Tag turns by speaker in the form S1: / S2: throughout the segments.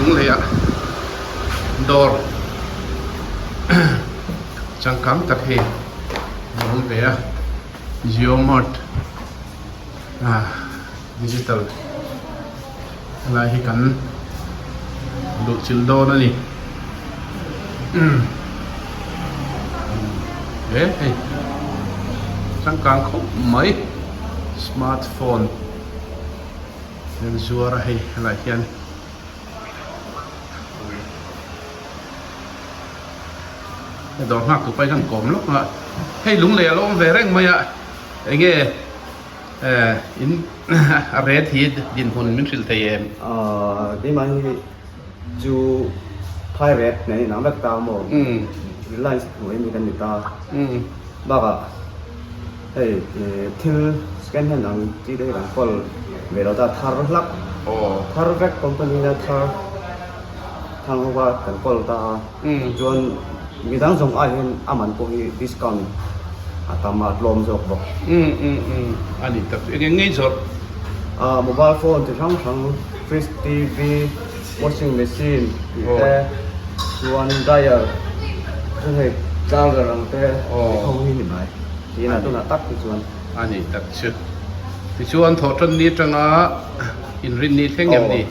S1: Lungleiah dawr changkang tak hi a awm ve a Jio Mart ah digital helai hi kan luhchilh dawn a ni he hei changkang khawp mai smart phone an zuar a hei helaiah hian. Dawr nghak tu pawhin an kawm lawk a, hei lunglei a lo awm ve reng mai a, enge eh in a ret hi dinhmun min hrilh thei em?
S2: Ahh keimah hi chu phai ret nen inang vek ta maw? Reliance hnuai mi kan ni ta. Bakah hei thil second hand ang chi te hi kan kawl ve lo ta thar hlak thar vek company na thar thang ho kha kan kawl ta a chuan midang zawng ai hian a man pawh hi discount a tam a tlawm zawk bawk.
S1: A ni tak chu eng eng ngei zawrh?
S2: Mobile phone chi hrang hrang fridge, TV, washing machine tih te chuan dryer chuan hei charger ang te tih ho hi ni mai tiin a tunah tak hi chuan.
S1: A ni tak chu. Tichuan thawhtan ni atanga inrinni thleng em ni?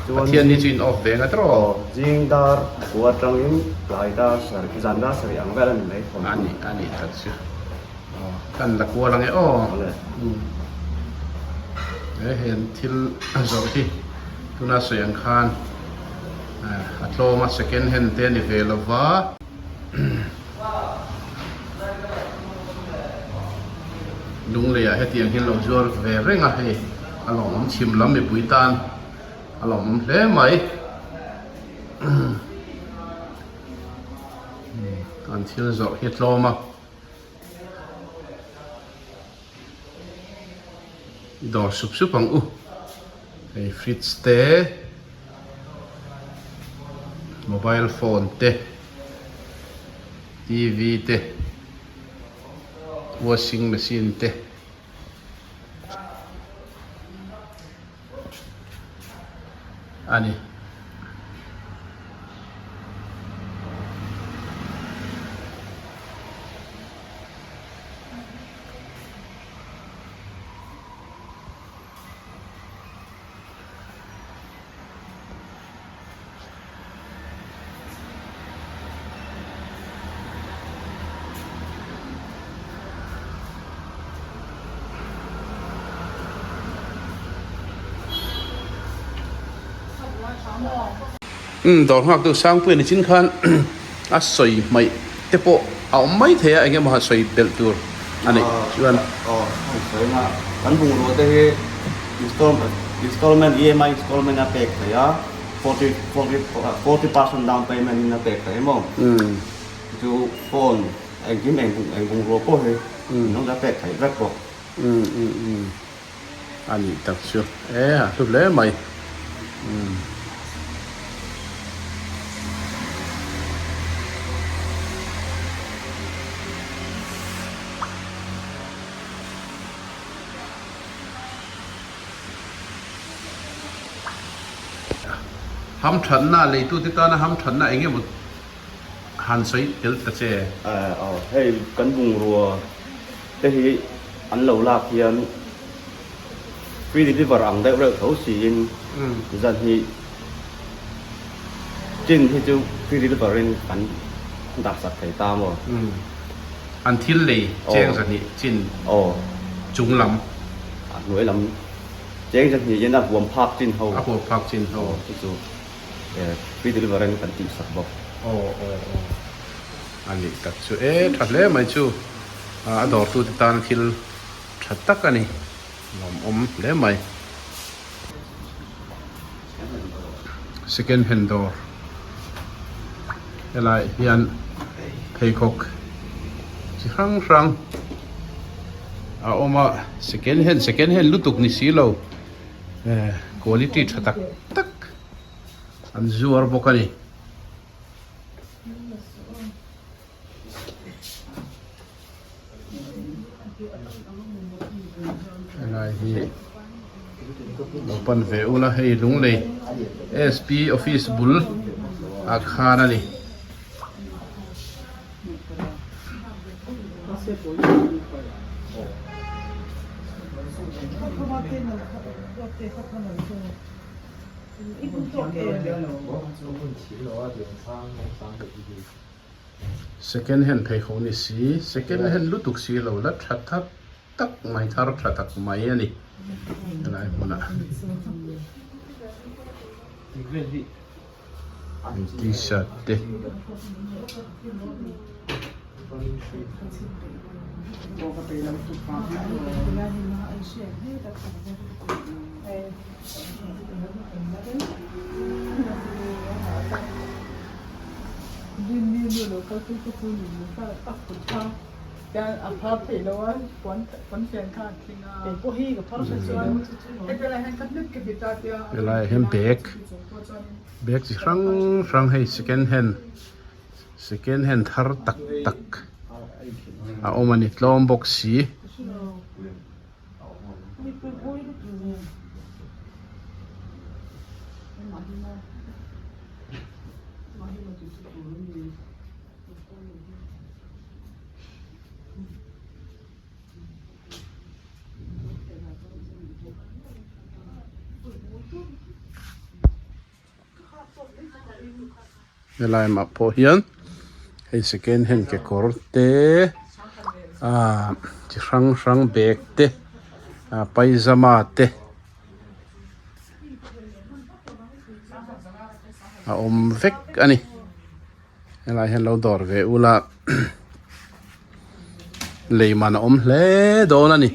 S1: Pathian ni chu in off ve nga tawh.
S2: Aw, zing dar kua atangin tlai dar sarih, zan dar sarih ang vel a ni mai thawm.
S1: A ni, a ni tak chu. Aw, kan la kual ang e aw.
S2: Awle.
S1: He hian thil zawrh hi tuna sawi ang khan a tlawm a second hand te a ni ve lova. Lungleiah hetiang hian lo zuar ve reng a hei a lawmawm chhim lam mipui tan a lawmawm hle mai an thil zawrh hi a tlawm a. I dawr sup sup ang u hei fridge te mobile phone te tv te washing machine te. A ni. Umm dawr nghak deuh Sangpuia ni chin khan a sawi hmaih te pawh a awm mai thei a eng emaw han sawi belh tur a neih chuan.
S2: Aw sawi na kan bungrua te hi installment installment EMI installment a pek theih a 40 40 40 percent down payment in a pek theih emaw chu phone engkim eng eng bungrua pawh hi an lo pek theih vek bawk.
S1: Umm umm umm a nih tak chu e a hlu hle mai umm. Hamthatna leitute tana hamthatna eng emaw han sawi tel ta che?
S2: Aw, hei kan bungrua te hi an lo lak hian free deliver ang deuh reuh tho siin zan hi chin hi chu free deliver in kan dah sak thei ta maw?
S1: An thil lei cheng zahnih chin chung lam.
S2: A hnuai lam cheng zahnih in a huam phak chin ho.
S1: A huam phak chin ho.
S2: Chu chu free delivery in kan tih sak bawk.
S1: Aw aw aw a nih tak chu e tha hle mai chu a dawrtu te tan thil tha tak a ni lawmawm hle mai. Second hand dawr helai hian pheikhawk chi hrang hrang a awm a second hand second hand lutuk ni si lo eh quality tha tak tak an zuar bawk a ni. Helai hi lo pan ve ula hei lunglei SP office bul ah khan a ni. Second hand pheikhawk ni si, second hand lutuk si lo la tha thak tak mai thar tha tak mai a ni helai hmunah. T-shirt te. Helaiah hian bag bag chi hrang hrang hei second hand second hand thar tak tak a awm a ni tlawm bawk si. Helai mah pawh hian hei second hand kekawr te ah chi hrang hrang bag te ah paizama te a awm vek a ni helai hian lo dawr ve ula lei man a awm hle dawn a ni.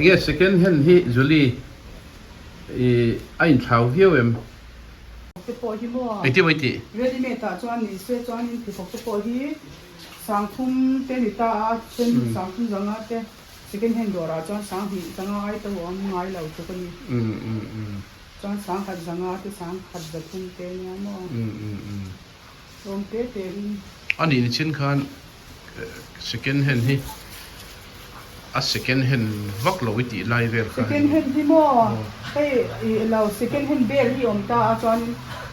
S1: Enge second hand hi Julie i a inthlau viau em?
S3: Te pawh hi maw?
S1: Engtin maw i tih?
S3: Ready made ah chuan ni se chuanin pheikhawk te pawh hi sangthum te ni ta a, then sangthum zanga te second hand dawrah chuan sanghnih zanga ai to awm ngai lo tluk a ni. Chuan sangkhat zanga te sangkhat zathum te nia maw? Tlawm te te in.
S1: A nih ni chin khan Second hand hi a second hand vak lo i tih lai vel kha.
S3: Second hand hi maw hei i lo second hand bel hi awm ta a chuan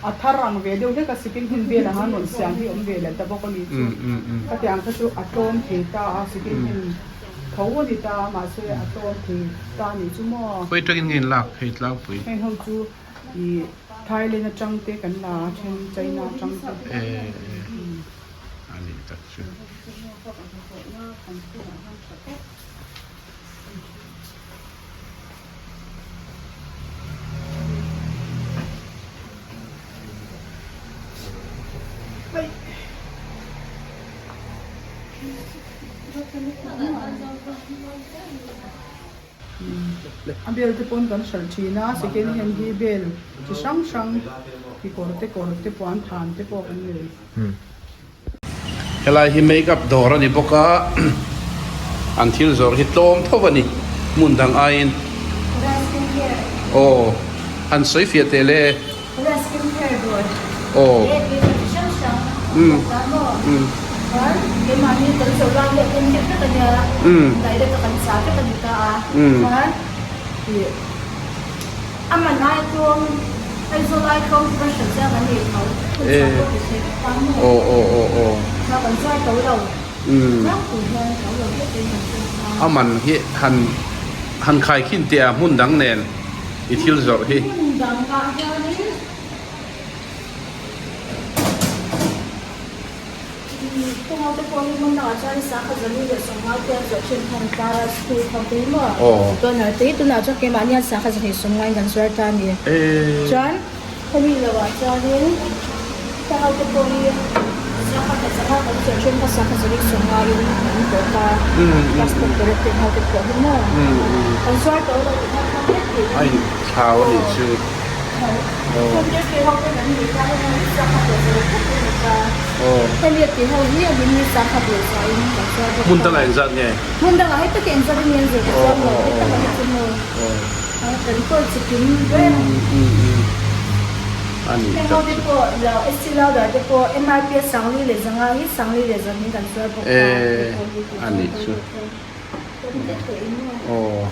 S3: a thar ang ve deuh hlek a second hand bel anga rawn siam hi awm ve leh ta bawk a ni chu khatiang kha chu a tlawm thei ta a second hand tho a ni ta a mahse a tlawm thei ta a nih chu maw.
S1: Khawi atangin nge in lak phei tlangpui?
S3: Heng ho chu i Thailand atang te kan la a then China atang te.
S1: A nih tak chu.
S3: A bel te pawn kan hralh thin a, second hand hi bel chi hrang hrang kekawr te kawr te puan than te pawh kan nei.
S1: Helai hi make up dawr a ni bawk a, an thil zawrh hi tlawm tho a ni hmun dang aiin. Aw han sawi fiah teh le. Aw. Aw aw aw aw A man hi han han khai khin teh a hmun dang nen i thil zawrh hi. A inthlau a nih chu. Hmun dangah engzat nge? A nih tak chu. E a nih chu. Aw.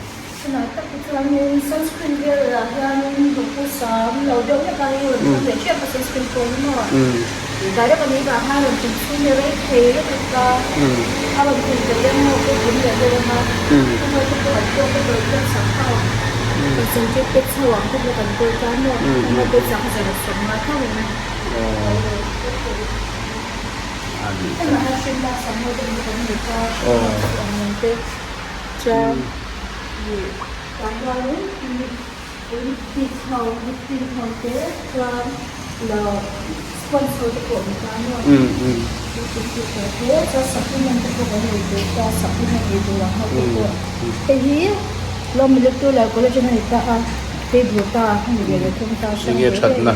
S1: Enge thatna.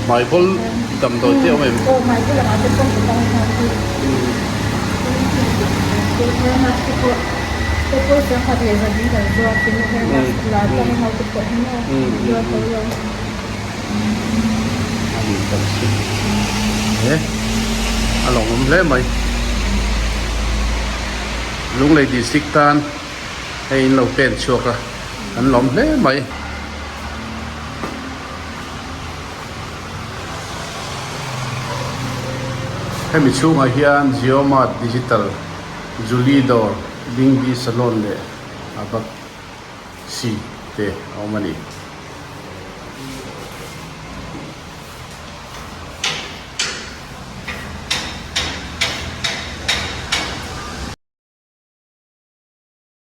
S1: Hmai bawl damdawi te a awm em? A lawmawm hle mai. Lunglei district tan hei in lo pen chhuak a an lawm hle mai. Hemi chhungah hian Jiomart Digital, Julie Dawr, Bingbi Salon leh Abak Si te a awm a ni.